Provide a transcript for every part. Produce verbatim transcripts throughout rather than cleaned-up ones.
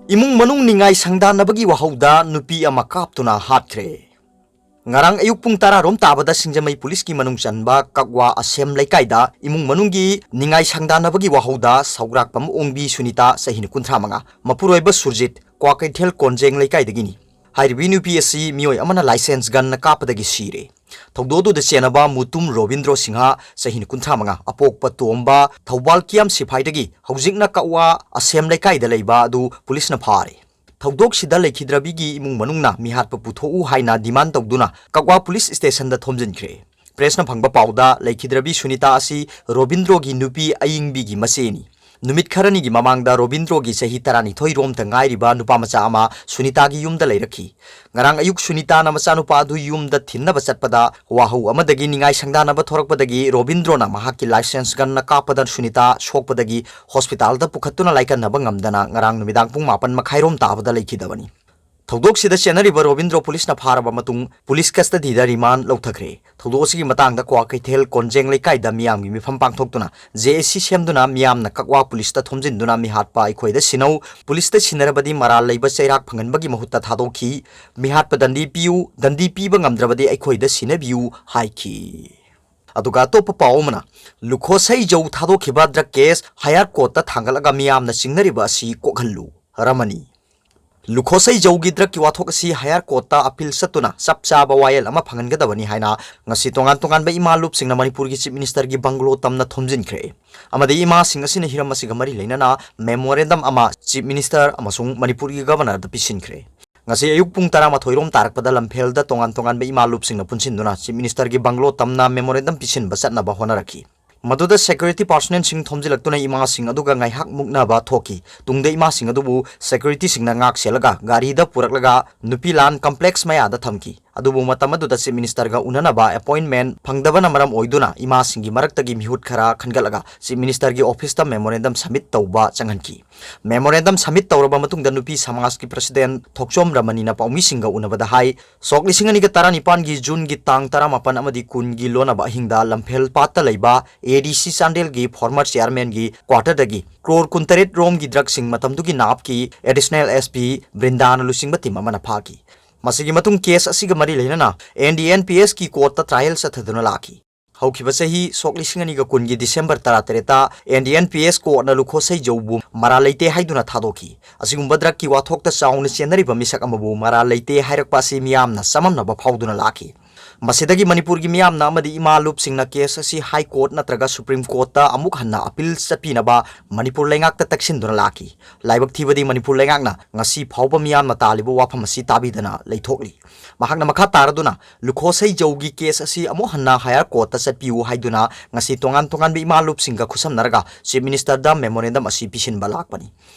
ꯏꯃꯨꯡ ꯃꯅꯨꯡ ꯅꯤꯡꯉꯥꯏ ꯁꯪꯗꯥꯟꯅꯕꯒꯤ ꯋꯥꯍꯧꯗ ꯅꯨꯄꯤ ꯑꯃ ꯀꯥꯞꯇꯨꯅ ꯍꯥꯠꯈ꯭ꯔꯦ꯫ ꯉꯔꯥꯡ ꯑꯌꯨꯛ ꯄꯨꯡ ꯇꯔꯥ ꯔꯣꯝ ꯇꯥꯕꯗ ꯁꯤꯡꯖꯃꯩ ꯄꯨꯂꯤꯁꯀꯤ ꯃꯅꯨꯡ ꯆꯟꯕ ꯀꯛꯋꯥ ꯑꯁꯦꯝ ꯂꯩꯀꯥꯏꯗ ꯏꯃꯨꯡ ꯃꯅꯨꯡꯒꯤ ꯅꯤꯡꯉꯥꯏ ꯁꯪꯗꯥꯟꯅꯕꯒꯤ ꯋꯥꯍꯧꯗ ꯁꯧꯒ꯭ꯔꯥꯛꯄꯝ ꯑꯣꯡꯕꯤ ꯁꯨꯅꯤꯇꯥ, ꯆꯍꯤ ꯀꯨꯟꯊ꯭ꯔꯥ ꯃꯉꯥ, ꯃꯄꯨꯔꯣꯏꯕ ꯁꯨꯔꯖꯤꯠ, ꯀ꯭ꯋꯥꯀꯩꯊꯦꯜ ꯀꯣꯟꯖꯦꯡ ꯂꯩꯀꯥꯏꯗꯒꯤꯅꯤ꯫ ꯍꯥꯏꯔꯤꯕ ꯅꯨꯄꯤ ꯑꯁꯤ ꯃꯤꯑꯣꯏ ꯑꯃꯅ ꯂꯥꯏꯁꯦꯟꯁ ꯒꯟꯅ ꯀꯥꯞꯄꯗꯒꯤ ꯁꯤꯔꯦ꯫ ꯊꯧꯗꯣꯛ ꯑꯗꯨꯗ ꯆꯦꯟꯅꯕ ꯃꯨꯇꯨꯝ ꯔꯣꯕꯤꯟꯗ꯭ꯔꯣ ꯁꯤꯡꯍ, ꯆꯍꯤ ꯀꯨꯟꯊ꯭ꯔꯥ ꯃꯉꯥ, ꯑꯄꯣꯛꯄ ꯇꯣꯝꯕ, ꯊꯧꯕꯥꯜ ꯀꯤꯌꯥꯝ ꯁꯤꯐꯥꯏꯗꯒꯤ ꯍꯧꯖꯤꯛꯅ ꯀꯛꯋꯥ ꯑꯁꯦꯝ ꯂꯩꯀꯥꯏꯗ ꯂꯩꯕ ꯑꯗꯨ ꯄꯨꯂꯤꯁꯅ ꯐꯥꯔꯦ꯫ ꯊꯧꯗꯣꯛꯁꯤꯗ ꯂꯩꯈꯤꯗ꯭ꯔꯕꯤꯒꯤ ꯏꯃꯨꯡ ꯃꯅꯨꯡꯅ ꯃꯤꯍꯥꯠꯄ ꯄꯨꯊꯣꯛꯎ ꯍꯥꯏꯅ ꯗꯤꯃꯥꯟ ꯇꯧꯗꯨꯅ ꯀꯛꯋꯥ ꯄꯨꯂꯤꯁ ꯁ꯭ꯇꯦꯁꯟꯗ ꯊꯣꯝꯖꯤꯟꯈ꯭ꯔꯦ꯫ ꯄ꯭ꯔꯦꯁꯅ ꯐꯪꯕ ꯄꯥꯎꯗ, ꯂꯩꯈꯤꯗ꯭ꯔꯕꯤ ꯁꯨꯅꯤꯇꯥ ꯑꯁꯤ ꯔꯣꯕꯤꯟꯗ꯭ꯔꯣꯒꯤ ꯅꯨꯄꯤ ꯑꯏꯪꯕꯤꯒꯤ ꯃꯆꯦꯅꯤ꯫ ꯅꯨꯃꯤꯠ ꯈꯔꯅꯤꯒꯤ ꯃꯃꯥꯡꯗ ꯔꯣꯕꯤꯟꯗ꯭ꯔꯣꯒꯤ ꯆꯍꯤ ꯇꯔꯥꯅꯤꯊꯣꯏ ꯔꯣꯝꯇ ꯉꯥꯏꯔꯤꯕ ꯅꯨꯄꯥ ꯃꯆꯥ ꯑꯃ ꯁꯨꯅꯤꯇꯥꯒꯤ ꯌꯨꯝꯗ ꯂꯩꯔꯛꯈꯤ꯫ ꯉꯔꯥꯡ ꯑꯌꯨꯛ ꯁꯨꯅꯤꯇꯥꯅ ꯃꯆꯥꯅꯨꯄꯥ ꯑꯗꯨ ꯌꯨꯝꯗ ꯊꯤꯟꯅꯕ ꯆꯠꯄꯗ ꯋꯥꯍꯧ ꯑꯃꯗꯒꯤ ꯅꯤꯡꯉꯥꯏ ꯁꯪꯗꯥꯅꯕ ꯊꯣꯔꯛꯄꯗꯒꯤ ꯔꯣꯕꯤꯟꯗ꯭ꯔꯣꯅ ꯃꯍꯥꯛꯀꯤ ꯂꯥꯏꯁꯦꯟꯁ ꯒꯟꯅ ꯀꯥꯞꯄꯗ ꯁꯨꯅꯤꯇꯥ ꯁꯣꯛꯄꯗꯒꯤ ꯍꯣꯁꯄꯤꯇꯥꯜꯗ ꯄꯨꯈꯠꯇꯨꯅ ꯂꯥꯏꯀꯠꯅꯕ ꯉꯝꯗꯅ ꯉꯔꯥꯡ ꯅꯨꯃꯤꯗꯥꯡ ꯄꯨꯡ ꯃꯥꯄꯟ ꯃꯈꯥꯏꯔꯣꯝ ꯇꯥꯕꯗ ꯂꯩꯈꯤꯗꯕꯅꯤ꯫ ꯊꯧꯗꯣꯛꯁꯤꯗ ꯆꯦꯟꯅꯔꯤꯕ ꯔꯣꯕꯤꯟꯗ꯭ꯔꯣ ꯄꯨꯂꯤꯁꯅ ꯐꯥꯔꯕ ꯃꯇꯨꯡ ꯄꯨꯂꯤꯁ ꯀꯁꯇꯗꯤꯗ ꯔꯤꯃꯥꯟ ꯂꯧꯊꯈ꯭ꯔꯦ꯫ ꯊꯧꯗꯣꯛ ꯑꯁꯤꯒꯤ ꯃꯇꯥꯡꯗ ꯀ꯭ꯋꯥꯀꯩꯊꯦꯜ ꯀꯣꯟꯖꯦꯡ ꯂꯩꯀꯥꯏꯗ ꯃꯤꯌꯥꯝꯒꯤ ꯃꯤꯐꯝ ꯄꯥꯡꯊꯣꯛꯇꯨꯅ ꯖꯦ ꯑꯦ ꯁꯤ ꯁꯦꯝꯗꯨꯅ ꯃꯤꯌꯥꯝꯅ ꯀꯛꯋꯥ ꯄꯨꯂꯤꯁꯇ ꯊꯣꯝꯖꯤꯟꯗꯨꯅ ꯃꯤꯍꯥꯠꯄ ꯑꯩꯈꯣꯏꯗ ꯁꯤꯟꯅꯧ, ꯄꯨꯂꯤꯁꯇ ꯁꯤꯟꯅꯔꯕꯗꯤ ꯃꯔꯥꯜ ꯂꯩꯕ ꯆꯩꯔꯥꯛ ꯐꯪꯍꯟꯕꯒꯤ ꯃꯍꯨꯠꯇ ꯊꯥꯗꯣꯛꯈꯤ꯫ ꯃꯤꯍꯥꯠꯄ ꯗꯟꯗꯤ ꯄꯤꯌꯨ, ꯗꯟꯗꯤ ꯄꯤꯕ ꯉꯝꯗ꯭ꯔꯕꯗꯤ ꯑꯩꯈꯣꯏꯗ ꯁꯤꯟꯅꯕꯤꯌꯨ ꯍꯥꯏꯈꯤ꯫ ꯑꯗꯨꯒ ꯑꯇꯣꯞꯄ ꯄꯥꯎ ꯑꯃꯅ, ꯂꯨꯈꯣꯁꯩꯖꯧ ꯊꯥꯗꯣꯛꯈꯤꯕ ꯗ꯭ꯔꯒ ꯀꯦꯁ ꯍꯥꯌꯔ ꯀꯣꯔꯠꯇ ꯊꯥꯡꯒꯠꯂꯒ ꯃꯤꯌꯥꯝꯅ ꯆꯤꯡꯅꯔꯤꯕ ꯑꯁꯤ ꯀꯣꯛꯍꯜꯂꯨ꯫ ꯔꯃꯅꯤ꯫ ꯂꯨꯈꯣꯁꯩꯖꯧꯒꯤ ꯗ꯭ꯔꯒꯀꯤ ꯋꯥꯊꯣꯛ ꯑꯁꯤ ꯍꯥꯌꯔ ꯀꯣꯔꯠꯇ ꯑꯄꯤꯜ ꯆꯠꯇꯨꯅ ꯆꯞ ꯆꯥꯕ ꯋꯥꯌꯦꯜ ꯑꯃ ꯐꯪꯍꯟꯒꯗꯕꯅꯤ ꯍꯥꯏꯅ ꯉꯁꯤ ꯇꯣꯉꯥꯟ ꯇꯣꯉꯥꯟꯕ ꯏꯃꯥ ꯂꯨꯞꯁꯤꯡꯅ ꯃꯅꯤꯄꯨꯔꯒꯤ ꯆꯤꯐ ꯃꯤꯅꯤꯁꯇꯔꯒꯤ ꯕꯪꯒ꯭ꯂꯣ ꯇꯝꯅ ꯊꯣꯝꯖꯤꯟꯈ꯭ꯔꯦ꯫ ꯑꯃꯗꯤ ꯏꯃꯥꯁꯤꯡ ꯑꯁꯤꯅ ꯍꯤꯔꯝ ꯑꯁꯤꯒ ꯃꯔꯤ ꯂꯩꯅꯅ ꯃꯦꯃꯣꯔꯦꯟꯗꯝ ꯑꯃ ꯆꯤꯐ ꯃꯤꯅꯤꯁꯇꯔ ꯑꯃꯁꯨꯡ ꯃꯅꯤꯄꯨꯔꯒꯤ ꯒꯕꯔꯅꯔꯗ ꯄꯤꯁꯤꯟꯈ꯭ꯔꯦ꯫ ꯉꯁꯤ ꯑꯌꯨꯛ ꯄꯨꯡ ꯇꯔꯥꯃꯥꯊꯣꯏ ꯔꯣꯝ ꯇꯥꯔꯛꯄꯗ ꯂꯝꯐꯦꯜꯗ ꯇꯣꯉꯥꯟ ꯇꯣꯉꯥꯟꯕ ꯏꯃꯥ ꯂꯨꯞꯁꯤꯡꯅ ꯄꯨꯟꯁꯤꯟꯗꯨꯅ ꯆꯤꯐ ꯃꯤꯅꯤꯁꯇꯔꯒꯤ ꯕꯪꯒ꯭ꯂꯣ ꯇꯝꯅ ꯃꯦꯃꯣꯔꯦꯟꯗꯝ ꯄꯤꯁꯤꯟꯕ ꯆꯠꯅꯕ ꯍꯣꯠꯅꯔꯛꯈꯤ꯫ ꯃꯗꯨꯗ ꯁꯦꯀ꯭ꯌꯨꯔꯤꯇꯤ ꯄꯥꯔꯁꯣꯅꯦꯜꯁꯤꯡ ꯊꯣꯝꯖꯤꯜꯂꯛꯇꯨꯅ ꯏꯃꯥꯁꯤꯡ ꯑꯗꯨꯒ ꯉꯥꯏꯍꯥꯛ ꯃꯨꯛꯅꯕ ꯊꯣꯛꯈꯤ꯫ ꯇꯨꯡꯗ ꯏꯃꯥꯁꯤꯡ ꯑꯗꯨꯕꯨ ꯁꯦꯀ꯭ꯌꯨꯔꯤꯇꯤꯁꯤꯡꯅ ꯉꯥꯛ ꯁꯦꯜꯂꯒ ꯒꯥꯔꯤꯗ ꯄꯨꯔꯛꯂꯒ ꯅꯨꯄꯤ ꯂꯥꯟ ꯀꯝꯄ꯭ꯂꯦꯛꯁ ꯃꯌꯥꯗ ꯊꯝꯈꯤ꯫ ꯑꯗꯨꯕꯨ ꯃꯇꯝ ꯑꯗꯨꯗ Chief Ministerꯒ ꯎꯅꯅꯕ appointment ꯐꯪꯗꯕꯅ ꯃꯔꯝ ꯑꯣꯏꯗꯨꯅ ꯏꯃꯥꯁꯤꯡꯒꯤ ꯃꯔꯛꯇꯒꯤ ꯃꯤꯍꯨꯠ ꯈꯔ ꯈꯟꯒꯠꯂꯒ Chief Ministerꯒꯤ officeꯇ memorandum submit ꯇꯧꯕ ꯆꯪꯍꯟꯈꯤ꯫ Memorandum submit ꯇꯧꯔꯕ ꯃꯇꯨꯡꯗ ꯅꯨꯄꯤ ꯁꯃꯥꯖꯀꯤ president ꯊꯣꯛꯆꯣꯝ ꯔꯃꯅꯤꯅ ꯄꯥꯎꯃꯤꯁꯤꯡꯒ ꯎꯅꯕꯗ ꯍꯥꯏ, ꯁꯣꯛ ꯂꯤꯁꯤꯡ ꯑꯅꯤꯒ ꯇꯔꯥꯅꯤꯄꯥꯟꯒꯤ Juneꯒꯤ ꯇꯥꯡ ꯇꯔꯥꯃꯥꯄꯟ ꯑꯃꯗꯤ ꯀꯨꯟꯒꯤ ꯂꯣꯟꯅꯕ ꯑꯍꯤꯡꯗ ꯂꯝꯐꯦꯜ ꯄꯥꯠꯇ ꯂꯩꯕ ADC ꯆꯥꯟꯗꯦꯜꯒꯤ former chairmanꯒꯤ quarterꯗꯒꯤ crore ꯀꯨꯟꯇꯔꯦꯠ ꯔꯣꯝꯒꯤ drugꯁꯤꯡ, ꯃꯇꯝꯗꯨꯒꯤ NABꯀꯤ additional SP ꯕ꯭ꯔꯤꯟꯗꯥꯅ ꯂꯨꯆꯤꯡꯕ team ꯑꯃꯅ ꯐꯥꯈꯤ꯫ ꯃꯁꯤꯒꯤ ꯃꯇꯨꯡ case ꯑꯁꯤꯒ ꯃꯔꯤ ꯂꯩꯅꯅ NDNPSꯀꯤ courtꯇ trial ꯆꯠꯊꯗꯨꯅ ꯂꯥꯛꯈꯤ꯫ ꯍꯧꯈꯤꯕ ꯆꯍꯤ ꯁꯣꯛ ꯂꯤꯁꯤꯡ ꯑꯅꯤꯒ ꯀꯨꯟꯒꯤ December ꯇꯔꯥꯇꯔꯦꯠꯇ NDNPS courtꯅ ꯂꯨꯈꯣꯁꯩ ꯖꯧꯕꯨ ꯃꯔꯥꯜ ꯂꯩꯇꯦ ꯍꯥꯏꯗꯨꯅ ꯊꯥꯗꯣꯛꯈꯤ꯫ ꯑꯁꯤꯒꯨꯝꯕ drugꯀꯤ ꯋꯥꯊꯣꯛꯇ ꯆꯥꯎꯅ ꯆꯦꯟꯅꯔꯤꯕ ꯃꯤꯁꯛ ꯑꯃꯕꯨ ꯃꯔꯥꯜ ꯂꯩꯇꯦ ꯍꯥꯏꯔꯛꯄ ꯑꯁꯤ ꯃꯤꯌꯥꯝꯅ ꯆꯃꯝꯅꯕ ꯐꯥꯎꯗꯨꯅ ꯂꯥꯛꯈꯤ꯫ ꯃꯁꯤꯗꯒꯤ ꯃꯅꯤꯄꯨꯔꯒꯤ ꯃꯤꯌꯥꯝꯅ ꯑꯃꯗꯤ ꯏꯃꯥ ꯂꯨꯞꯁꯤꯡꯅ case ꯑꯁꯤ High Court ꯅꯠꯇ꯭ꯔꯒ Supreme Courtꯇ ꯑꯃꯨꯛ ꯍꯟꯅ appeal ꯆꯠꯄꯤꯅꯕ ꯃꯅꯤꯄꯨꯔ ꯂꯩꯉꯥꯛꯇ ꯇꯛꯁꯤꯟꯗꯨꯅ ꯂꯥꯛꯈꯤ꯫ ꯂꯥꯏꯕꯛ ꯊꯤꯕꯗꯤ ꯃꯅꯤꯄꯨꯔ ꯂꯩꯉꯥꯛꯅ ꯉꯁꯤ ꯐꯥꯎꯕ ꯃꯤꯌꯥꯝꯅ ꯇꯥꯜꯂꯤꯕ ꯋꯥꯐꯝ ꯑꯁꯤ ꯇꯥꯕꯤꯗꯅ ꯂꯩꯊꯣꯛꯂꯤ꯫ ꯃꯍꯥꯛꯅ ꯃꯈꯥ ꯇꯥꯔꯗꯨꯅ ꯂꯨꯈꯣꯁꯩ ꯖꯧꯒꯤ case ꯑꯁꯤ ꯑꯃꯨꯛ ꯍꯟꯅ Higher Courtꯇ ꯆꯠꯄꯤꯌꯨ ꯍꯥꯏꯗꯨꯅ ꯉꯁꯤ ꯇꯣꯉꯥꯟ ꯇꯣꯉꯥꯟꯕ ꯏꯃꯥ ꯂꯨꯞꯁꯤꯡꯒ ꯈꯨꯠꯁꯝꯅꯔꯒ Chief Ministerꯗ memorandum ꯑꯁꯤ ꯄꯤꯁꯤꯟꯕ ꯂꯥꯛꯄꯅꯤ꯫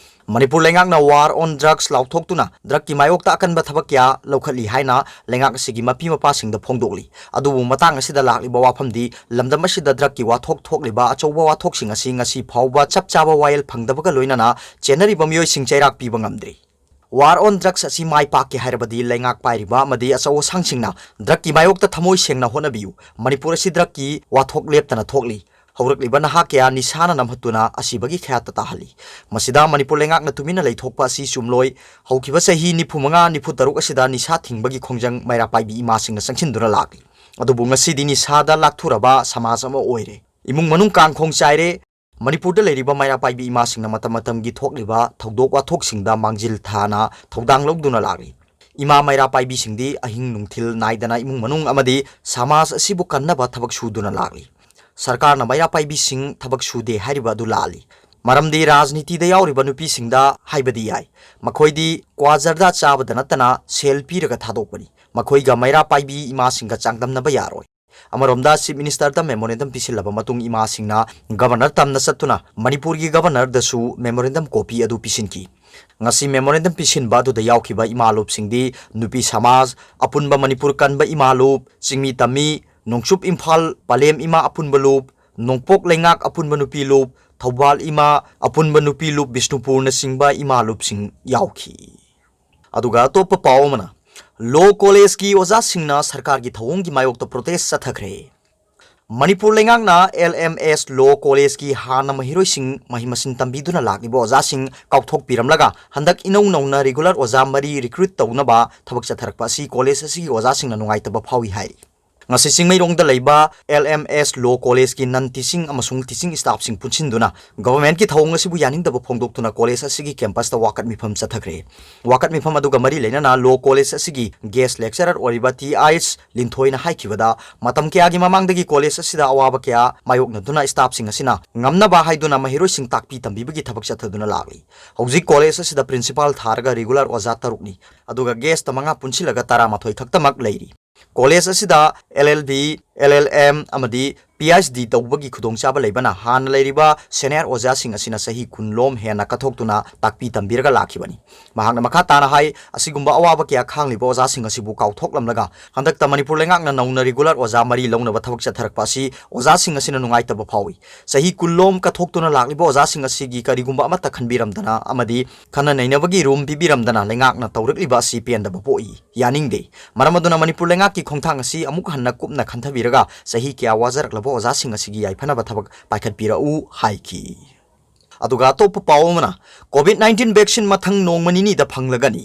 ꯃꯅꯤꯄꯨꯔ ꯂꯩꯉꯥꯛꯅ War on Drugs ꯂꯥꯎꯊꯣꯛꯇꯨꯅ drugꯀꯤ ꯃꯥꯌꯣꯛꯇ ꯑꯀꯟꯕ ꯊꯕꯛ ꯀꯌꯥ ꯂꯧꯈꯠꯂꯤ ꯍꯥꯏꯅ ꯂꯩꯉꯥꯛ ꯑꯁꯤꯒꯤ ꯃꯄꯤ ꯃꯄꯥꯁꯤꯡꯗ ꯐꯣꯡꯗꯣꯛꯂꯤ꯫ ꯑꯗꯨꯕꯨ ꯃꯇꯥꯡ ꯑꯁꯤꯗ ꯂꯥꯛꯂꯤꯕ ꯋꯥꯐꯝꯗꯤ ꯂꯝꯗꯝ ꯑꯁꯤꯗ drugꯀꯤ ꯋꯥꯊꯣꯛ ꯊꯣꯛꯂꯤꯕ ꯑꯆꯧꯕ ꯋꯥꯊꯣꯛꯁꯤꯡ ꯑꯁꯤ ꯉꯁꯤ ꯐꯥꯎꯕ ꯆꯞ ꯆꯥꯕ ꯋꯥꯌꯦꯜ ꯐꯪꯗꯕꯒ ꯂꯣꯏꯅꯅ ꯆꯦꯟꯅꯔꯤꯕ ꯃꯤꯑꯣꯏꯁꯤꯡ ꯆꯩꯔꯥꯛ ꯄꯤꯕ ꯉꯝꯗ꯭ꯔꯤ꯫ War on Drugs ꯑꯁꯤ ꯃꯥꯏ ꯄꯥꯛꯀꯦ ꯍꯥꯏꯔꯕꯗꯤ ꯂꯩꯉꯥꯛ ꯄꯥꯏꯔꯤꯕ ꯑꯃꯗꯤ ꯑꯆꯧ ꯑꯁꯥꯡꯁꯤꯡꯅ drugꯀꯤ ꯃꯥꯌꯣꯛꯇ ꯊꯃꯣꯏ ꯁꯦꯡꯅ ꯍꯣꯠꯅꯕꯤꯌꯨ꯫ ꯃꯅꯤꯄꯨꯔ ꯑꯁꯤ drugꯀꯤ ꯋꯥꯊꯣꯛ ꯂꯦꯞꯇꯅ ꯊꯣꯛꯂꯤ꯫ ꯍꯧꯔꯛꯂꯤꯕ ꯅꯍꯥ ꯀꯌꯥ ꯅꯤꯁꯥꯅ ꯅꯝꯍꯠꯇꯨꯅ ꯑꯁꯤꯕꯒꯤ ꯈꯌꯥꯠꯇ ꯇꯥꯍꯜꯂꯤ꯫ ꯃꯁꯤꯗ ꯃꯅꯤꯄꯨꯔ ꯂꯩꯉꯥꯛꯅ ꯇꯨꯃꯤꯟꯅ ꯂꯩꯊꯣꯛꯄ ꯑꯁꯤ ꯆꯨꯝꯂꯣꯏ꯫ ꯍꯧꯈꯤꯕ ꯆꯍꯤ ꯅꯤꯐꯨ ꯃꯉꯥ, ꯅꯤꯐꯨ ꯇꯔꯨꯛ ꯑꯁꯤꯗ ꯅꯤꯁꯥ ꯊꯤꯡꯕꯒꯤ ꯈꯣꯡꯖꯪ ꯃꯩꯔꯥ ꯄꯥꯏꯕꯤ ꯏꯃꯥꯁꯤꯡꯅ ꯆꯪꯁꯤꯟꯗꯨꯅ ꯂꯥꯛꯂꯤ꯫ ꯑꯗꯨꯕꯨ ꯉꯁꯤꯗꯤ ꯅꯤꯁꯥꯗ ꯂꯥꯛꯊꯨꯔꯕ ꯁꯃꯥꯖ ꯑꯃ ꯑꯣꯏꯔꯦ꯫ ꯏꯃꯨꯡ ꯃꯅꯨꯡ ꯀꯥꯡꯈꯣꯡ ꯆꯥꯏꯔꯦ꯫ ꯃꯅꯤꯄꯨꯔꯗ ꯂꯩꯔꯤꯕ ꯃꯩꯔꯥ ꯄꯥꯏꯕꯤ ꯏꯃꯥꯁꯤꯡꯅ ꯃꯇꯝ ꯃꯇꯝꯒꯤ ꯊꯣꯛꯂꯤꯕ ꯊꯧꯗꯣꯛ ꯋꯥꯊꯣꯛꯁꯤꯡꯗ ꯃꯥꯡꯖꯤꯜ ꯊꯥꯅ ꯊꯧꯗꯥꯡ ꯂꯧꯗꯨꯅ ꯂꯥꯛꯂꯤ꯫ ꯏꯃꯥ ꯃꯩꯔꯥ ꯄꯥꯏꯕꯤꯁꯤꯡꯗꯤ ꯑꯍꯤꯡ ꯅꯨꯡꯊꯤꯜ ꯅꯥꯏꯗꯅ ꯏꯃꯨꯡ ꯃꯅꯨꯡ ꯑꯃꯗꯤ ꯁꯃꯥꯖ ꯑꯁꯤꯕꯨ ꯀꯟꯅꯕ ꯊꯕꯛ ꯁꯨꯗꯨꯅ ꯂꯥꯛꯂꯤ꯫ ꯁꯔꯀꯥꯔꯅ ꯃꯩꯔꯥ ꯄꯥꯏꯕꯤꯁꯤꯡ ꯊꯕꯛ ꯁꯨꯗꯦ ꯍꯥꯏꯔꯤꯕ ꯑꯗꯨ ꯂꯥꯜꯂꯤ꯫ ꯃꯔꯝꯗꯤ ꯔꯥꯖꯅꯤꯇꯤꯗ ꯌꯥꯎꯔꯤꯕ ꯅꯨꯄꯤꯁꯤꯡꯗ ꯍꯥꯏꯕꯗꯤ ꯌꯥꯏ, ꯃꯈꯣꯏꯗꯤ ꯀ꯭ꯋꯥ ꯖꯔꯗꯥ ꯆꯥꯕꯗ ꯅꯠꯇꯅ ꯁꯦꯜ ꯄꯤꯔꯒ ꯊꯥꯗꯣꯛꯄꯅꯤ꯫ ꯃꯈꯣꯏꯒ ꯃꯩꯔꯥ ꯄꯥꯏꯕꯤ ꯏꯃꯥꯁꯤꯡꯒ ꯆꯥꯡꯗꯝꯅꯕ ꯌꯥꯔꯣꯏ꯫ ꯑꯃꯔꯣꯝꯗ Chief Ministerꯗ memorandum ꯄꯤꯁꯤꯜꯂꯕ ꯃꯇꯨꯡ ꯏꯃꯥꯁꯤꯡꯅ Governor ꯇꯝꯅ ꯆꯠꯇꯨꯅ ꯃꯅꯤꯄꯨꯔꯒꯤ Governorꯗꯁꯨ memorandum copy ꯑꯗꯨ ꯄꯤꯁꯤꯟꯈꯤ꯫ ꯉꯁꯤ memorandum ꯄꯤꯁꯤꯟꯕ ꯑꯗꯨꯗ ꯌꯥꯎꯈꯤꯕ ꯏꯃꯥ ꯂꯨꯞꯁꯤꯡꯗꯤ ꯅꯨꯄꯤ ꯁꯃꯥꯖ, ꯑꯄꯨꯟꯕ ꯃꯅꯤꯄꯨꯔ ꯀꯟꯕ ꯏꯃꯥ ꯂꯨꯞ, ꯆꯤꯡꯃꯤ ꯇꯝꯃꯤ, ꯅꯣꯡꯆꯨꯞ ꯏꯝꯐꯥꯜ ꯄꯂꯦꯝ ꯏꯃꯥ ꯑꯄꯨꯟꯕ ꯂꯨꯞ, ꯅꯣꯡꯄꯣꯛ ꯂꯩꯉꯥꯛ ꯑꯄꯨꯟꯕ ꯅꯨꯄꯤ ꯂꯨꯞ, ꯊꯧꯕꯥꯜ ꯏꯃꯥ ꯑꯄꯨꯟꯕ ꯅꯨꯄꯤ ꯂꯨꯞ ꯕꯤꯁꯅꯨꯄꯨꯔꯅꯆꯤꯡꯕ ꯏꯃꯥ ꯂꯨꯞꯁꯤꯡ ꯌꯥꯎꯈꯤ꯫ ꯑꯗꯨꯒ ꯑꯇꯣꯞꯄ ꯄꯥꯎ ꯑꯃꯅ, ꯂꯣ ꯀꯣꯂꯦꯖꯀꯤ ꯑꯣꯖꯥꯁꯤꯡꯅ ꯁꯔꯀꯥꯔꯒꯤ ꯊꯧꯑꯣꯡꯒꯤ ꯃꯥꯌꯣꯛꯇ protest ꯆꯠꯊꯈ꯭ꯔꯦ꯫ ꯃꯅꯤꯄꯨꯔ ꯂꯩꯉꯥꯛꯅ L M S Law College ꯀꯤ ꯍꯥꯟꯅ ꯃꯍꯩꯔꯣꯏꯁꯤꯡ ꯃꯍꯩ ꯃꯁꯤꯡ ꯇꯝꯕꯤꯗꯨꯅ ꯂꯥꯛꯂꯤꯕ ꯑꯣꯖꯥꯁꯤꯡ ꯀꯥꯎꯊꯣꯛꯄꯤꯔꯝꯂꯒ ꯍꯟꯗꯛ ꯏꯅꯧ ꯅꯧꯅ regular ꯑꯣꯖꯥ ꯃꯔꯤ recruit ꯇꯧꯅꯕ ꯊꯕꯛ ꯆꯠꯊꯔꯛꯄ ꯑꯁꯤ ꯀꯣꯂꯦꯖ ꯑꯁꯤꯒꯤ ꯑꯣꯖꯥꯁꯤꯡꯅ ꯅꯨꯡꯉꯥꯏꯇꯕ ꯐꯥꯎꯏ ꯍꯥꯏꯔꯤ꯫ ꯉꯁꯤ ꯆꯤꯡꯃꯩꯔꯣꯡꯗ ꯂꯩꯕ L M S Law College ꯀꯤ non teaching ꯑꯃꯁꯨꯡ teaching staff ꯁꯤꯡ ꯄꯨꯟꯁꯤꯟꯗꯨꯅ government ꯀꯤ ꯊꯧꯑꯣꯡ ꯑꯁꯤꯕꯨ ꯌꯥꯅꯤꯡꯗꯕ ꯐꯣꯡꯗꯣꯛꯇꯨꯅ ꯀꯣꯂꯦꯖ ꯑꯁꯤꯒꯤ campus ꯇ ꯋꯥꯀꯠ ꯃꯤꯐꯝ ꯆꯠꯊꯈ꯭ꯔꯦ꯫ ꯋꯥꯀꯠ ꯃꯤꯐꯝ ꯑꯗꯨꯒ ꯃꯔꯤ ꯂꯩꯅꯅ ꯂꯣ ꯀꯣꯂꯦꯖ ꯑꯁꯤꯒꯤ guest lecturer ꯑꯣꯏꯔꯤꯕ ꯇꯤ ꯑꯥꯏꯁ ꯂꯤꯟꯊꯣꯏꯅ ꯍꯥꯏꯈꯤꯕꯗ, ꯃꯇꯝ ꯀꯌꯥꯒꯤ ꯃꯃꯥꯡꯗꯒꯤ ꯀꯣꯂꯦꯖ ꯑꯁꯤꯗ ꯑꯋꯥꯕ ꯀꯌꯥ ꯃꯥꯌꯣꯛꯅꯗꯨꯅ staff ꯁꯤꯡ ꯑꯁꯤꯅ ꯉꯝꯅꯕ ꯍꯥꯏꯗꯨꯅ ꯃꯍꯩꯔꯣꯏꯁꯤꯡ ꯇꯥꯛꯄꯤ ꯇꯝꯕꯤꯕꯒꯤ ꯊꯕꯛ ꯆꯠꯊꯗꯨꯅ ꯂꯥꯛꯂꯤ꯫ ꯍꯧꯖꯤꯛ ꯀꯣꯂꯦꯖ ꯑꯁꯤꯗ principal ꯊꯥꯔꯒ regular ꯑꯣꯖꯥ ꯇꯔꯨꯛꯅꯤ, ꯑꯗꯨꯒ guest ꯃꯉꯥ ꯄꯨꯟꯁꯤꯜꯂꯒ ꯇꯔꯥꯃꯥꯊꯣꯏ ꯈꯛꯇꯃꯛ ꯂꯩꯔꯤ꯫ ꯀꯣꯂꯦꯖ ꯑꯁꯤꯗ L L B, L L M ꯑꯃꯗꯤ P H D ꯇꯧꯕꯒꯤ ꯈꯨꯗꯣꯡꯆꯥꯕ ꯂꯩꯕꯅ ꯍꯥꯟꯅ ꯂꯩꯔꯤꯕ senior ꯑꯣꯖꯥꯁꯤꯡ ꯑꯁꯤꯅ ꯆꯍꯤ ꯀꯨꯟ ꯂꯣꯝ ꯍꯦꯟꯅ ꯀꯠꯊꯣꯛꯇꯨꯅ ꯇꯥꯛꯄꯤ ꯇꯝꯕꯤꯔꯒ ꯂꯥꯛꯈꯤꯕꯅꯤ꯫ ꯃꯍꯥꯛꯅ ꯃꯈꯥ ꯇꯥꯅ ꯍꯥꯏ, ꯑꯁꯤꯒꯨꯝꯕ ꯑꯋꯥꯕ ꯀꯌꯥ ꯈꯥꯡꯂꯤꯕ ꯑꯣꯖꯥꯁꯤꯡ ꯑꯁꯤꯕꯨ ꯀꯥꯎꯊꯣꯛꯂꯝꯂꯒ ꯍꯟꯗꯛꯇ ꯃꯅꯤꯄꯨꯔ ꯂꯩꯉꯥꯛꯅ ꯅꯧꯅ regular ꯑꯣꯖꯥ ꯃꯔꯤ ꯂꯧꯅꯕ ꯊꯕꯛ ꯆꯠꯊꯔꯛꯄ ꯑꯁꯤ ꯑꯣꯖꯥꯁꯤꯡ ꯑꯁꯤꯅ ꯅꯨꯡꯉꯥꯏꯇꯕ ꯐꯥꯎꯏ꯫ ꯆꯍꯤ ꯀꯨꯟ ꯂꯣꯝ ꯀꯠꯊꯣꯛꯇꯨꯅ ꯂꯥꯛꯂꯤꯕ ꯑꯣꯖꯥꯁꯤꯡ ꯑꯁꯤꯒꯤ ꯀꯔꯤꯒꯨꯝꯕ ꯑꯃꯠꯇ ꯈꯟꯕꯤꯔꯝꯗꯅ ꯑꯃꯗꯤ ꯈꯟꯅ ꯅꯩꯅꯕꯒꯤ room ꯄꯤꯕꯤꯔꯝꯗꯅ ꯂꯩꯉꯥꯛꯅ ꯇꯧꯔꯛꯂꯤꯕ ꯑꯁꯤ ꯄꯦꯟꯗꯕ ꯄꯣꯛꯏ, ꯌꯥꯅꯤꯡꯗꯦ꯫ ꯃꯔꯝ ꯑꯗꯨꯅ ꯃꯅꯤꯄꯨꯔ ꯂꯩꯉꯥꯛꯀꯤ ꯈꯣꯡꯊꯥꯡ ꯑꯁꯤ ꯑꯃꯨꯛ ꯍꯟꯅ ꯀꯨꯞꯅ ꯈꯟꯊꯕꯤꯔꯒ ꯆꯍꯤ ꯀꯌꯥ ꯋꯥꯖꯔꯛꯂꯕ ꯑꯣꯖꯥꯁꯤꯡ ꯑꯁꯤꯒꯤ ꯌꯥꯏꯐꯅꯕ ꯊꯕꯛ ꯄꯥꯏꯈꯠꯄꯤꯔꯛꯎ ꯍꯥꯏꯈꯤ꯫ ꯑꯗꯨꯒ ꯑꯇꯣꯞꯄ ꯄꯥꯎ ꯑꯃꯅ, COVID nineteen vaccine ꯃꯊꯪ ꯅꯣꯡꯃ ꯅꯤꯅꯤꯗ ꯐꯪꯂꯒꯅꯤ꯫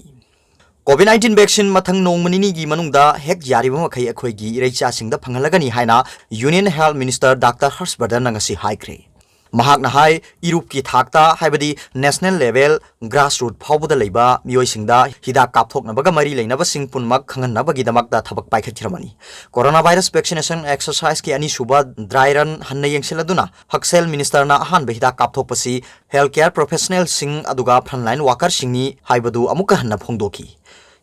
COVID nineteen vaccine ꯃꯊꯪ ꯅꯣꯡꯃ ꯅꯤꯅꯤꯒꯤ ꯃꯅꯨꯡꯗ ꯍꯦꯛ ꯌꯥꯔꯤꯕ ꯃꯈꯩ ꯑꯩꯈꯣꯏꯒꯤ ꯏꯔꯩꯆꯥꯁꯤꯡꯗ ꯐꯪꯍꯜꯂꯒꯅꯤ ꯍꯥꯏꯅ Union Health Minister Doctor ꯍꯔꯁ ꯕꯔꯙꯟꯅ ꯉꯁꯤ ꯍꯥꯏꯈ꯭ꯔꯦ꯫ ꯃꯍꯥꯛꯅ ꯍꯥꯏ, ꯏꯔꯨꯞꯀꯤ ꯊꯥꯛꯇ, ꯍꯥꯏꯕꯗꯤ national level, grassroot ꯐꯥꯎꯕꯗ ꯂꯩꯕ ꯃꯤꯑꯣꯏꯁꯤꯡꯗ ꯍꯤꯗꯥꯛ ꯀꯥꯞꯊꯣꯛꯅꯕꯒ ꯃꯔꯤ ꯂꯩꯅꯕꯁꯤꯡ ꯄꯨꯝꯅꯃꯛ ꯈꯪꯍꯟꯅꯕꯒꯤꯗꯃꯛꯇ ꯊꯕꯛ ꯄꯥꯏꯈꯠꯈ꯭ꯔꯕꯅꯤ꯫ Corona virus vaccination exercise ꯀꯤ ꯑꯅꯤꯁꯨꯕ dry run ꯍꯟꯅ ꯌꯦꯡꯁꯤꯜꯂꯗꯨꯅ ꯍꯛꯁꯦꯜ minister ꯅ ꯑꯍꯥꯟꯕ ꯍꯤꯗꯥꯛ ꯀꯥꯞꯊꯣꯛꯄꯁꯤ health care professional ꯁꯤꯡ ꯑꯗꯨꯒ frontline worker ꯁꯤꯡꯅꯤ ꯍꯥꯏꯕꯗꯨ ꯑꯃꯨꯛꯀ ꯍꯟꯅ ꯐꯣꯡꯗꯣꯛꯈꯤ꯫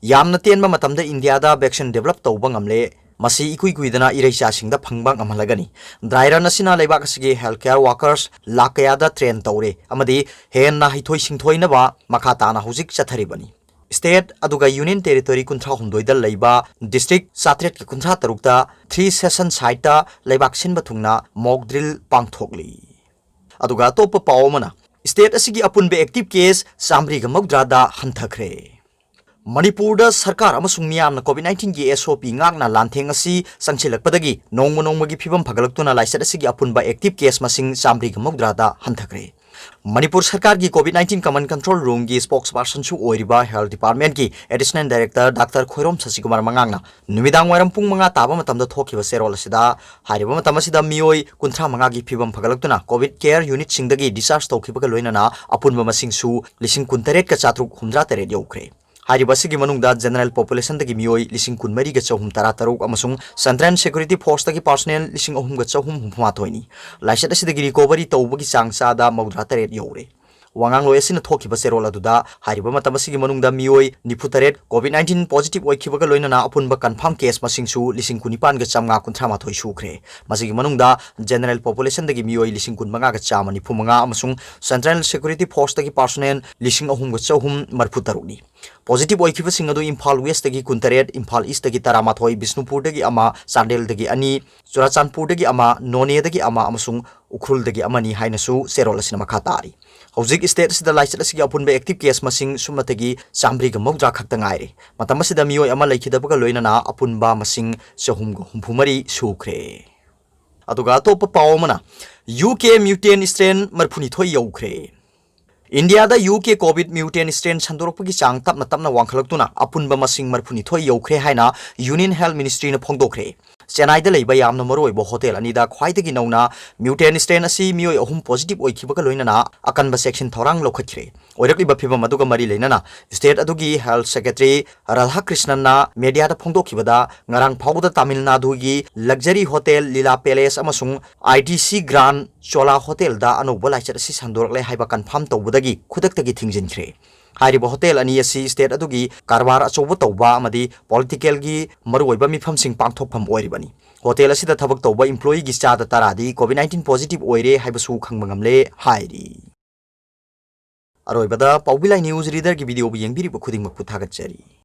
ꯌꯥꯝꯅ ꯇꯦꯟꯕ ꯃꯇꯝꯗ ꯏꯟꯗꯤꯌꯥꯗ vaccine develop ꯇꯧꯕ ꯉꯝꯂꯦ꯫ ꯃꯁꯤ ꯏꯀꯨꯏ ꯀꯨꯏꯗꯅ ꯏꯔꯩꯆꯥꯁꯤꯡꯗ ꯐꯪꯕ ꯉꯝꯍꯜꯂꯒꯅꯤ꯫ Dry run ꯑꯁꯤꯅ ꯂꯩꯕꯥꯛ ꯑꯁꯤꯒꯤ healthcare workers ꯂꯥꯈ ꯀꯌꯥꯗ train ꯇꯧꯔꯦ ꯑꯃꯗꯤ ꯍꯦꯟꯅ ꯍꯩꯊꯣꯏ ꯁꯤꯡꯊꯣꯏꯅꯕ ꯃꯈꯥ ꯇꯥꯅ ꯍꯧꯖꯤꯛ ꯆꯠꯊꯔꯤꯕꯅꯤ꯫ State ꯑꯗꯨꯒ Union Territory ꯀꯨꯟꯊ꯭ꯔꯥ ꯍꯨꯝꯗꯣꯏꯗ ꯂꯩꯕ district ꯆꯥꯇ꯭ꯔꯦꯠꯀ ꯀꯨꯟꯊ꯭ꯔꯥ ꯇꯔꯨꯛꯇ three session site ꯂꯩꯕꯥꯛ ꯁꯤꯟꯕ ꯊꯨꯡꯅ mock drill ꯄꯥꯡꯊꯣꯛꯂꯤ꯫ ꯑꯗꯨꯒ ꯑꯇꯣꯞꯄ ꯄꯥꯎ ꯑꯃꯅ, state ꯑꯁꯤꯒꯤ ꯑꯄꯨꯟꯕ active case ꯆꯥꯃꯔꯤꯒ ꯃꯧꯗ꯭ꯔꯥꯗ ꯍꯟꯊꯈ꯭ꯔꯦ꯫ ꯃꯅꯤꯄꯨꯔꯗ ꯁꯔꯀꯥꯔ ꯑꯃꯁꯨꯡ ꯃꯤꯌꯥꯝꯅ COVID nineteenꯒꯤ SOP ꯉꯥꯛꯅ ꯂꯥꯟꯊꯦꯡ ꯑꯁꯤ ꯆꯪꯁꯤꯜꯂꯛꯄꯗꯒꯤ ꯅꯣꯡꯃ ꯅꯣꯡꯃꯒꯤ ꯐꯤꯕꯝ ꯐꯒꯠꯂꯛꯇꯨꯅ ꯂꯥꯏꯆꯠ ꯑꯁꯤꯒꯤ ꯑꯄꯨꯟꯕ active case ꯃꯁꯤꯡ ꯆꯥꯃꯔꯤꯒ ꯃꯧꯗ꯭ꯔꯥꯗ ꯍꯟꯊꯈ꯭ꯔꯦ꯫ ꯃꯅꯤꯄꯨꯔ ꯁꯔꯀꯥꯔꯒꯤ COVID nineteen Command Control Roomꯒꯤ spokespersonꯁꯨ ꯑꯣꯏꯔꯤꯕ Health Departmentꯀꯤ Additional Director Doctor Khoirom ꯁꯁꯤꯀꯨꯃꯥꯔ ꯃꯉꯥꯡꯅ ꯅꯨꯃꯤꯗꯥꯡ ꯋꯥꯏꯔꯝ ꯄꯨꯡ ꯃꯉꯥ ꯇꯥꯕ ꯃꯇꯝꯗ ꯊꯣꯛꯈꯤꯕ ꯆꯦꯔꯣꯜ ꯑꯁꯤꯗ, ꯍꯥꯏꯔꯤꯕ ꯃꯇꯝ ꯑꯁꯤꯗ ꯃꯤꯑꯣꯏ ꯀꯨꯟꯊ꯭ꯔꯥ ꯃꯉꯥꯒꯤ ꯐꯤꯕꯝ ꯐꯒꯠꯂꯛꯇꯨꯅ COVID care unitꯁꯤꯡꯗꯒꯤ discharge ꯇꯧꯈꯤꯕꯒ ꯂꯣꯏꯅꯅ ꯑꯄꯨꯟꯕ ꯃꯁꯤꯡꯁꯨ ꯂꯤꯁꯤꯡ ꯀꯨꯟꯇꯔꯦꯠꯀ ꯆꯥꯇ꯭ꯔꯨꯛ ꯍꯨꯝꯗ꯭ꯔꯥ ꯇꯔꯦꯠ ꯌꯧꯈ꯭ꯔꯦ꯫ ꯍꯥꯏꯔꯤꯕ ꯑꯁꯤꯒꯤ ꯃꯅꯨꯡꯗ general populationꯗꯒꯤ ꯃꯤꯑꯣꯏ ꯂꯤꯁꯤꯡ ꯀꯨꯟꯃꯔꯤꯒ ꯆꯍꯨꯝ ꯇꯔꯥ ꯇꯔꯨꯛ ꯑꯃꯁꯨꯡ Central Security Forceꯇꯒꯤ personnel ꯂꯤꯁꯤꯡ ꯑꯍꯨꯝꯒ ꯆꯍꯨꯝ ꯍꯨꯝꯐꯨ ꯃꯥꯊꯣꯏꯅꯤ꯫ ꯂꯥꯏꯆꯠ ꯑꯁꯤꯗꯒꯤ recovery ꯇꯧꯕꯒꯤ ꯆꯥꯡ ꯆꯥꯗ ꯃꯧꯗ꯭ꯔꯥ ꯇꯔꯦꯠ ꯌꯧꯔꯦ꯫ ꯋꯥꯉꯥꯡꯂꯣꯏ ꯑꯁꯤꯅ ꯊꯣꯛꯈꯤꯕ ꯆꯦꯔꯣꯜ ꯑꯗꯨꯗ ꯍꯥꯏꯔꯤꯕ ꯃꯇꯝ ꯑꯁꯤꯒꯤ ꯃꯅꯨꯡꯗ ꯃꯤꯑꯣꯏ ꯅꯤꯐꯨ ꯇꯔꯦꯠ COVID nineteen positive ꯑꯣꯏꯈꯤꯕꯒ ꯂꯣꯏꯅꯅ ꯑꯄꯨꯟꯕ confirm case ꯃꯁꯤꯡꯁꯨ ꯂꯤꯁꯤꯡ ꯀꯨꯟꯅꯤꯄꯥꯟꯒ ꯆꯥꯝꯃꯉꯥ ꯀꯨꯟꯊ꯭ꯔꯥ ꯃꯥꯊꯣꯏ ꯁꯨꯈ꯭ꯔꯦ꯫ ꯃꯁꯤꯒꯤ ꯃꯅꯨꯡꯗ general populationꯗꯒꯤ ꯃꯤꯑꯣꯏ ꯂꯤꯁꯤꯡ ꯀꯨꯟꯃꯉꯥꯒ ꯆꯥꯝꯃ ꯅꯤꯐꯨ ꯃꯉꯥ ꯑꯃꯁꯨꯡ Central Security Forceꯇꯒꯤ personnel ꯂꯤꯁꯤꯡ ꯑꯍꯨꯝꯒ ꯆꯍꯨꯝ ꯃꯔꯤꯐꯨ ꯇꯔꯨꯛꯅꯤ꯫ Positive ꯑꯣꯏꯈꯤꯕꯁꯤꯡ ꯑꯗꯨ ꯏꯝꯐꯥꯜ Westꯇꯒꯤ ꯀꯨꯟꯇꯔꯦꯠ, ꯏꯝꯐꯥꯜ Eastꯇꯒꯤ ꯇꯔꯥꯃꯥꯊꯣꯏ, ꯕꯤꯁꯅꯨꯄꯨꯔꯗꯒꯤ ꯑꯃ, ꯆꯥꯟꯗꯦꯜꯗꯒꯤ ꯑꯅꯤ, ꯆꯨꯔꯥꯆꯥꯟꯄꯨꯔꯗꯒꯤ ꯑꯃ, ꯅꯣꯅꯦꯗꯒꯤ ꯑꯃ ꯑꯃꯁꯨꯡ ꯎꯈ꯭ꯔꯨꯜꯗꯒꯤ ꯑꯃꯅꯤ ꯍꯥꯏꯅꯁꯨ ꯆꯦꯔꯣꯜ ꯑꯁꯤꯅ ꯃꯈꯥ ꯇꯥꯔꯤ꯫ ꯍꯧꯖꯤꯛ state ꯑꯁꯤꯗ ꯂꯥꯏꯆꯠ ꯑꯁꯤꯒꯤ ꯑꯄꯨꯟꯕ active case ꯃꯁꯤꯡ ꯁꯨꯞꯅꯇꯒꯤ ꯆꯥꯃꯔꯤꯒ ꯃꯧꯗ꯭ꯔꯥ ꯈꯛꯇ ꯉꯥꯏꯔꯦ꯫ ꯃꯇꯝ ꯑꯁꯤꯗ ꯃꯤꯑꯣꯏ ꯑꯃ ꯂꯩꯈꯤꯗꯕꯒ ꯂꯣꯏꯅꯅ ꯑꯄꯨꯟꯕ ꯃꯁꯤꯡ ꯆꯍꯨꯝꯒ ꯍꯨꯝꯐꯨ ꯃꯔꯤ ꯁꯨꯈ꯭ꯔꯦ꯫ ꯑꯗꯨꯒ ꯑꯇꯣꯞꯄ ꯄꯥꯎ ꯑꯃꯅ, UK mutant strain ꯃꯔꯤꯐꯨꯅꯤꯊꯣꯏ ꯌꯧꯈ꯭ꯔꯦ꯫ ꯏꯟꯗꯤꯌꯥꯗ UK COVID mutant strain ꯁꯟꯗꯣꯔꯛꯄꯒꯤ ꯆꯥꯡ ꯇꯞꯅ ꯇꯞꯅ ꯋꯥꯡꯈꯠꯂꯛꯇꯨꯅ ꯑꯄꯨꯟꯕ ꯃꯁꯤꯡ ꯃꯔꯤꯐꯨꯅꯤꯊꯣꯏ ꯌꯧꯈ꯭ꯔꯦ ꯍꯥꯏꯅ Union Health Ministryꯅ ꯐꯣꯡꯗꯣꯛꯈ꯭ꯔꯦ꯫ ꯆꯦꯟꯅꯥꯏꯗ ꯂꯩꯕ ꯌꯥꯝꯅ ꯃꯔꯨꯑꯣꯏꯕ hotel ꯑꯅꯤꯗ ꯈ꯭ꯋꯥꯏꯗꯒꯤ ꯅꯧꯅ mutant strain ꯑꯁꯤ ꯃꯤꯑꯣꯏ ꯑꯍꯨꯝ positive ꯑꯣꯏꯈꯤꯕꯒ ꯂꯣꯏꯅꯅ ꯑꯀꯟꯕ ꯆꯦꯛꯁꯤꯟ ꯊꯧꯔꯥꯡ ꯂꯧꯈꯠꯈ꯭ꯔꯦ꯫ ꯑꯣꯏꯔꯛꯂꯤꯕ ꯐꯤꯚꯝ ꯑꯗꯨꯒ ꯃꯔꯤ ꯂꯩꯅꯅ state ꯑꯗꯨꯒꯤ Health Secretary ꯔꯥꯙꯥꯀ꯭ꯔꯤꯁꯅꯟꯅ mediaꯗ ꯐꯣꯡꯗꯣꯛꯈꯤꯕꯗ, ꯉꯔꯥꯡ ꯐꯥꯎꯕꯗ ꯇꯥꯃꯤꯜ ꯅꯥꯗꯨꯒꯤ luxury hotel Leela Palace ꯑꯃꯁꯨꯡ ITC Grand Chola Hotelꯗ ꯑꯅꯧꯕ ꯂꯥꯏꯆꯠ ꯑꯁꯤ ꯁꯟꯗꯣꯔꯛꯂꯦ ꯍꯥꯏꯕ confirm ꯇꯧꯕꯗꯒꯤ ꯈꯨꯗꯛꯇꯒꯤ ꯊꯤꯡꯖꯤꯟꯈ꯭ꯔꯦ꯫ ꯍꯥꯏꯔꯤꯕ ꯍꯣꯇꯦꯜ ꯑꯅꯤ ꯑꯁꯤ ꯁ꯭ꯇꯦꯠ ꯑꯗꯨꯒꯤ ꯀꯔꯕꯥꯔ ꯑꯆꯧꯕ ꯇꯧꯕ ꯑꯃꯗꯤ ꯄꯣꯂꯤꯇꯤꯀꯦꯜꯒꯤ ꯃꯔꯨꯑꯣꯏꯕ ꯃꯤꯐꯝꯁꯤꯡ ꯄꯥꯡꯊꯣꯛꯐꯝ ꯑꯣꯏꯔꯤꯕꯅꯤ꯫ ꯍꯣꯇꯦꯜ ꯑꯁꯤꯗ ꯊꯕꯛ ꯇꯧꯕ ꯏꯝꯄ꯭ꯂꯣꯌꯤꯒꯤ ꯆꯥꯗ ꯇꯔꯥꯗꯤ ꯀꯣꯚꯤꯗ ꯅꯥꯏꯟꯇꯤꯟ ꯄꯣꯖꯤꯇꯤꯚ ꯑꯣꯏꯔꯦ ꯍꯥꯏꯕꯁꯨ ꯈꯪꯕ ꯉꯝꯂꯦ ꯍꯥꯏꯔꯤ꯫ ꯑꯔꯣꯏꯕꯗ ꯄꯥꯎꯕꯤ ꯂꯥꯏ ꯅ꯭ꯌꯨꯁ ꯔꯤꯗꯔꯒꯤ ꯚꯤꯗꯤꯑꯣꯕꯨ ꯌꯦꯡꯕꯤꯔꯤꯕ ꯈꯨꯗꯤꯡꯃꯛꯄꯨ ꯊꯥꯒꯠꯆꯔꯤ꯫